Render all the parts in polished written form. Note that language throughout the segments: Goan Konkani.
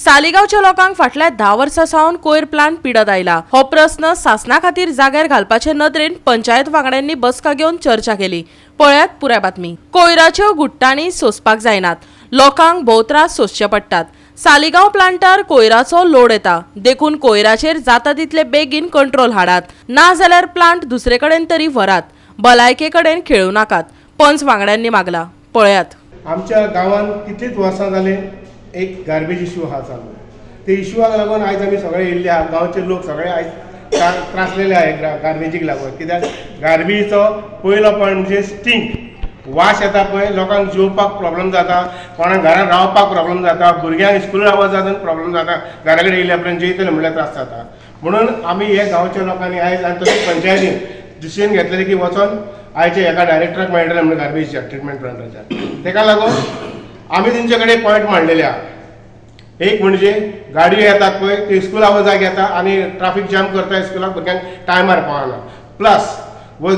सालिगांवच्या लोकांक फाटल्या 10 वर्सां सावन कोयर प्लांट पिडत आयला. हो प्रस्न सासना खातीर जाग्यार घालपाचे नदरेन पंचायत वांगड्यांनी बसका घेवन चर्चा केली. पळयात पुराय बातमी. कोयराच्यो गुट्टांनी सोंसपाक जायनात, लोकांक भोव त्रास सोंसचे पडटात. सालिगांव प्लांटार कोयराचो लोड येता, देखून कोयराचेर जाता तितले बेगीन कंट्रोल हाडात, ना जाल्यार प्लांट दुसरे कडेन तरी व्हरात, भलायके कडेन खेळूं नाकात, पंच वांगड्यांनी मागला. पळयात. आमच्या गांवांत कितलीच वर्सां जालीं एक गार्बेज इश्यू आहा चालू. ते इश्यूआक लागून आयज आमी सगळे येयल्ले आहा. गांवचे लोक सगळे आयज त्रासलेले आहा गार्बेजीक लागून. कित्याक गार्बेजीचो पयलो पॉयंट म्हणजे स्टिंक, वास येता पळय, लोकांक जेवपाक प्रॉब्लम जाता, कोणाक घरान रावपाक प्रॉब्लम जाता, भुरग्यांक स्कुलाक वचपाक प्रॉब्लम जाता, घरा कडेन येयल्या उपरांत जेयतले म्हणल्यार त्रास जाता. म्हणून आमी हे गांवच्या लोकांनी आयज आनी तशेंच पंचायतीन डिसिजन घेतलें की वचोन आयचे एका डायरेक्टराक मेळटलें म्हणून गार्बेजच्या ट्रिटमेंट प्लांटाच्या. तेका लागून आमी तेंचे कडेन पॉयंट मांडलेले आहा. एक म्हणजे गाडयो येतात पळय, ते स्कुला वजाक येता आनी ट्राफीक जाम करता, स्कुलाक भुरग्यांक टायमार पावना. प्लस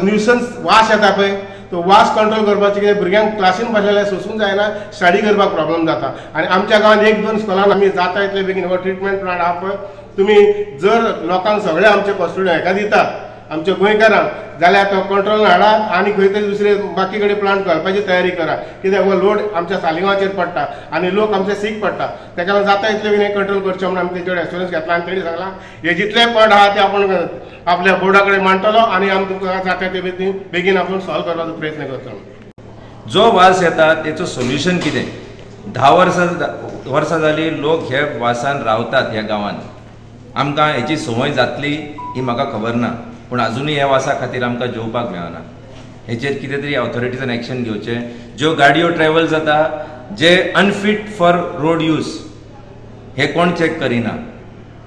न्यूसन्स वास येता पळय, तो वास कंट्रोल करपाचे कितें भुरग्यांक क्लासीन बसलेले सोसूंक जायना, स्टडी करपाक प्रॉब्लम जाता. आनी आमच्या गांवांत 1-2 स्कुलान आमी जाता इतले बेगीन हो ट्रिटमेंट प्लांट आहा पळय, तुमी जर लोकांक सगळे आमचे कॉन्स्टिट्युएंट हेका दितात आमच्या गोंयकारांक, जाल्यार तो कंट्रोल हाडा आनी खंय तरी दुसरे बाकी कडेन प्लांट घालपाची तयारी करा. कित्याक हो लोड आमच्या सालिगांवाचेर पडटा आनी लोक आमचे सीक पडटा. तेका लागून जाता इतले बेगीन कंट्रोल करचें म्हणून आमी तेजे कडेन एश्योरन्स घेतला आनी तेणी सांगलां हे जितले पॉयंट आहा ते आपूण आपल्या बोर्डा कडेन मांडटलो आनी आमी तुमकां जाता ते बेगीन आपूण सॉल्व करपाचो प्रयत्न करतलो. जो वास येता तेचो सोल्युशन कितें? 10 वर्सां जाली लोक हे वासान रावतात ह्या गांवांत. आमकां हेची संवय जातली ही म्हाका खबर ना, पूण अजुनूय ह्या वासा खातीर आमकां जेवपाक मेळना. हेचेर कितें तरी ऑथॉरिटीजान एक्शन घेवचें. ज्यो गाडयो ट्रॅवल जाता जे अनफीट फॉर रोड यूज हे कोण चॅक करिना.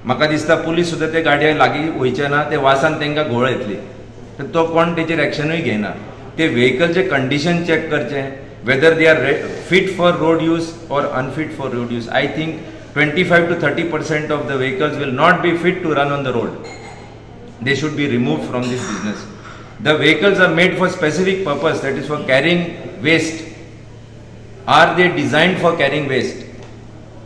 म्हाका दिसता पुलीस सुद्दां ते गाडये लागीं वयचे ना, ते वासान तांकां घोळ येतली, तर तो कोण तेचेर एक्शनूय घेयना. ते व्हेकलचें कंडिशन चॅक करचें, whether they are fit for road use or unfit for road use. I think 25 to 30% of the vehicles will not be fit to run on the road. They should be removed from this business. The vehicles are made for specific purpose, that is for carrying waste. Are they designed for carrying waste?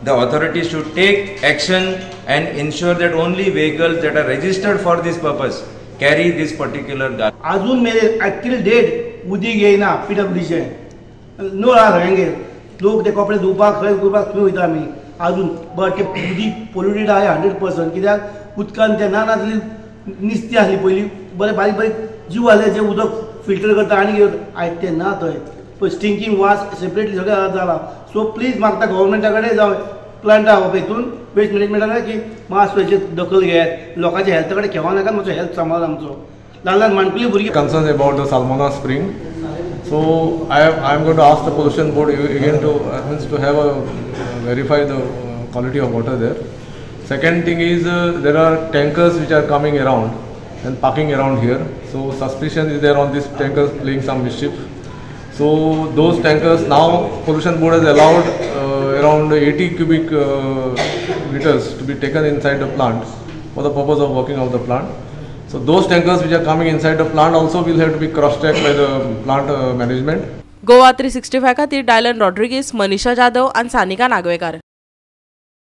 The authorities should take action and ensure that only vehicles that are registered for this purpose carry this particular garbage. अजून मेरे टिल डेट उदीक येयना पीडब्ल्यूडीचें, नळ आहा सगळ्यांगेर, लोक ते कपडे धुवपाक खंय करपाक खंय वयता आमी अजून, बट ते उदीक पोल्युटेड आहा 100%. कित्याक उदकान ते ना नासली निस्ती आसली पयलीं, बरें बारीक बारीक जीव आसले जे उदक फिल्टर करता आनी आयज तें ना थंय, पळय स्टिंकींग वास सेपरेटली सगळें जाला. सो प्लीज मागता गव्हर्मेंटा कडेन जावं प्लांटा हितून वेस्ट मॅनेजमेंटा कडेन की मातसो हेचेर दखल घेयात, लोकांच्या हेल्था कडेन खेळो नाकात, मातसो हेल्थ सांबाळ आमचो. ल्हान ल्हान माणकुली भुरगीं. Concerns about the Salmona spring. So I am going to ask the pollution board again to have a verify the quality of water there. Second thing is there are tankers which are coming around and parking around here. So suspicion is there on these tankers playing some mischief. So those tankers now pollution board has allowed around 80 cubic meters to be taken inside the plant for the purpose of working of the plant. So those tankers which are coming inside the plant also will have to be cross-checked by the plant management. Goa 365 खातीर डायलन रॉड्रिगीस, मनीषा जाधव आनी सानिका नागवेकर.